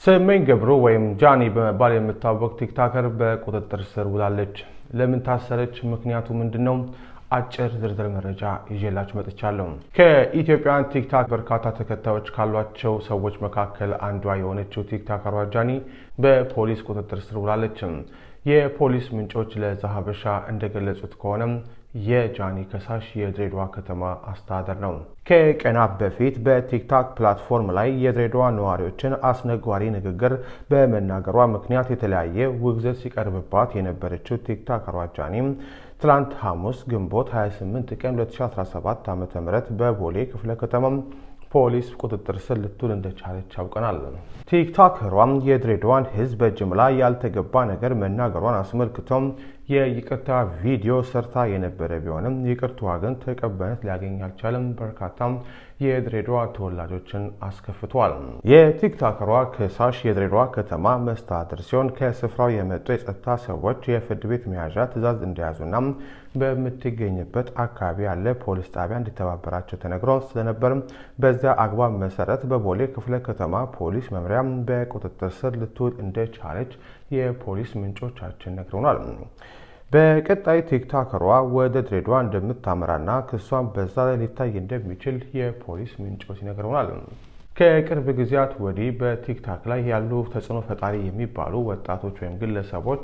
ስመኝ ገብሩ ወይም ጃኒ በመባል የምታወቅ ቲክታከር በቁጥጥር ስር ውላለች። ለምን ታሰረች? ምክንያቱ ምንድን ነው? አጭር ዝርዝር መረጃ ይዤላችሁ መጥቻለሁ። ከኢትዮጵያን ቲክታክ በርካታ ተከታዮች ካሏቸው ሰዎች መካከል አንዷ የሆነችው ቲክታከሯ ጃኒ በፖሊስ ቁጥጥር ስር ውላለች። የፖሊስ ምንጮች ለዛሀበሻ እንደገለጹት ከሆነም የጃኒ ከሳሽ የድሬዳዋ ከተማ አስተዳደር ነው። ከቀናት በፊት በቲክታክ ፕላትፎርም ላይ የድሬዳዋ ነዋሪዎችን አስነዋሪ ንግግር በመናገሯ ምክንያት የተለያየ ውግዘት ሲቀርብባት የነበረችው ቲክታከሯ ጃኒ ትላንት ሐሙስ ግንቦት 28 ቀን 2017 ዓ.ም በቦሌ ክፍለ ከተማ ፖሊስ ቁጥጥር ስር ልትውል እንደቻለች ያውቀናል። ቲክታከሯም የድሬዳዋን ሕዝብ በጅምላ ያልተገባ ነገር መናገሯን አስመልክቶም የይቅርታ ቪዲዮ ሰርታ የነበረ ቢሆንም ይቅርታዋ ግን ተቀባይነት ሊያገኝ አልቻለም። በርካታም የድሬዳዋ ተወላጆችን አስከፍቷል። የቲክታከሯ ከሳሽ የድሬዳዋ ከተማ መስተዳድር ሲሆን ከስፍራው የመጡ የጸጥታ ሰዎች የፍርድ ቤት መያዣ ትዕዛዝ እንደያዙና በምትገኝበት አካባቢ ያለ ፖሊስ ጣቢያ እንዲተባበራቸው ተነግሮ ስለነበር በዚያ አግባብ መሰረት በቦሌ ክፍለ ከተማ ፖሊስ መምሪያ በቁጥጥር ስር ልትውል እንደቻለች የፖሊስ ምንጮቻችን ነግረውናል። በቀጣይ ቲክታከሯ ወደ ድሬዳዋ እንደምታመራና ክሷን በዛ ላይ ሊታይ እንደሚችል የፖሊስ ምንጮች ይነግረውናል። ከቅርብ ጊዜያት ወዲህ በቲክታክ ላይ ያሉ ተጽዕኖ ፈጣሪ የሚባሉ ወጣቶች ወይም ግለሰቦች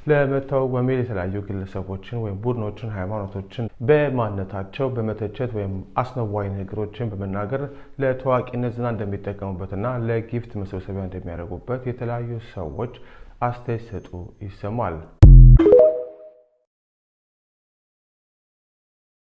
ለመታወቅ በሚል የተለያዩ ግለሰቦችን ወይም ቡድኖችን፣ ሃይማኖቶችን በማንነታቸው በመተቸት ወይም አስነዋሪ ንግግሮችን በመናገር ለታዋቂነት ዝና እንደሚጠቀሙበትና ለጊፍት መሰብሰቢያ እንደሚያደርጉበት የተለያዩ ሰዎች አስተያየት ሲሰጡ ይሰማል።